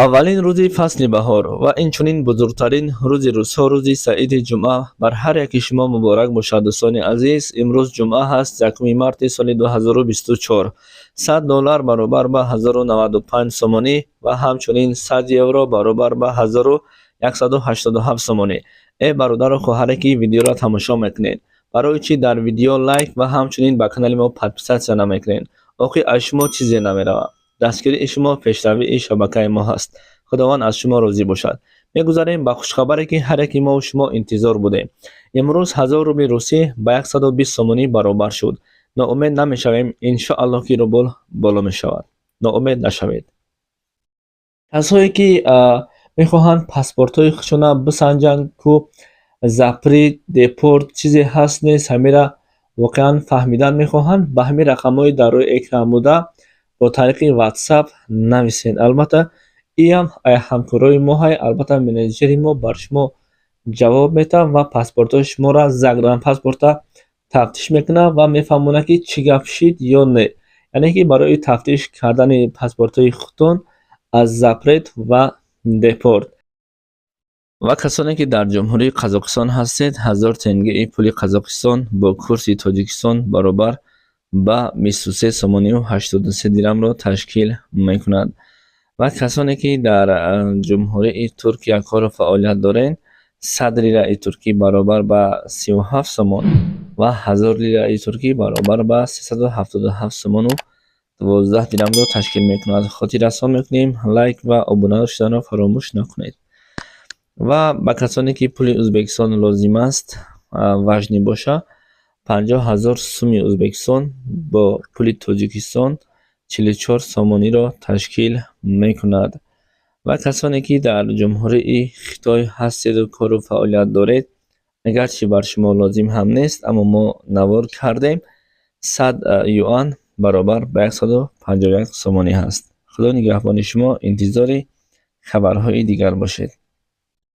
Аввалин рӯзи фасли баҳор ва инчунин бузургтарин рӯзи рӯзҳо, рӯзи саиди ҷумъа бар ҳар яки шумо муборак бошад, дӯстони азиз. Имрӯз ҷумъа ҳаст, 1 марти соли 2024. 100 доллар баробар ба 1095 сомонӣ ва ҳамчунин 100 евро баробар ба 1187 сомонӣ. Э бародару хоҳаре, ки видеоро тамошо мекунед, барои чӣ дар видео лайк ва ҳамчунин ба канали мо подписаться намекунед? Охир аз шумо чизе намеравад. Дастгирии шумо пешравии шабакаи мо ҳаст. Худованд аз шумо розӣ бошад. Мегузарем ба хушхабаре, ки ҳар яки мову шумо интизор будем. Имрӯз 1000 рубли русӣ ба 120 сомонӣ баробар шуд. Ноумед намешавем, иншоаллоҳ, ки рубл боло мешавад. Ноумед нашавед. Касое, ки мехоҳанд паспортҳои худшона бисанҷанд, ку запрет, депорт чизе ҳаст, нест, ҳамира воқеан фаҳмидан мехоҳанд, ба ҳамин рақамҳои дар рӯи экран буда бо тариқи WhatsApp нависед. Албатта, иам ҳамкорои мо ҳай. Албатта, менеҷери мо бар шумо ҷавоб метавад ва паспортҳои шуморо, загранпаспорта тафтиш мекунад ва мефаҳмонад, ки чӣ гап шид ё не, яъне ки барои тафтиш кардани паспортҳои худтон аз запрет ва депорт. Ва касоне, ки дар Ҷумҳурии Қазоқистон ҳастед, 1000 тенгеи пули Қазоқистон бо курси Тоҷикистон баробар ба 23 сомонию 83 дирамро ташкил мекунад. Ва касоне, ки дар Ҷумҳурии Туркия кору фаъолият доред, 100 лираи туркӣ баробар ба 37 сомон ва 1000 лираи туркӣ баробар ба 377 сомону 12 дирамро ташкил мекунад. Хотиррасон мекунем, лайк ва обуна шуданро фаромӯш накунед. Ва ба касоне, ки пули Ӯзбекистон лозим аст, важный боша, 50 000 суми Ӯзбекистон бо пули Тоҷикистон 44 сомониро ташкил мекунад. Ва касоне, ки дар Ҷумҳурии Хитой ҳастеду кору фаъолият доред, агарчи бар шумо лозим ҳам нест, аммо мо навор кардем, 100 юан баробар ба 151 сомонӣ ҳаст. Худо нигаҳбони шумо, интизори хабарҳои дигар бошед.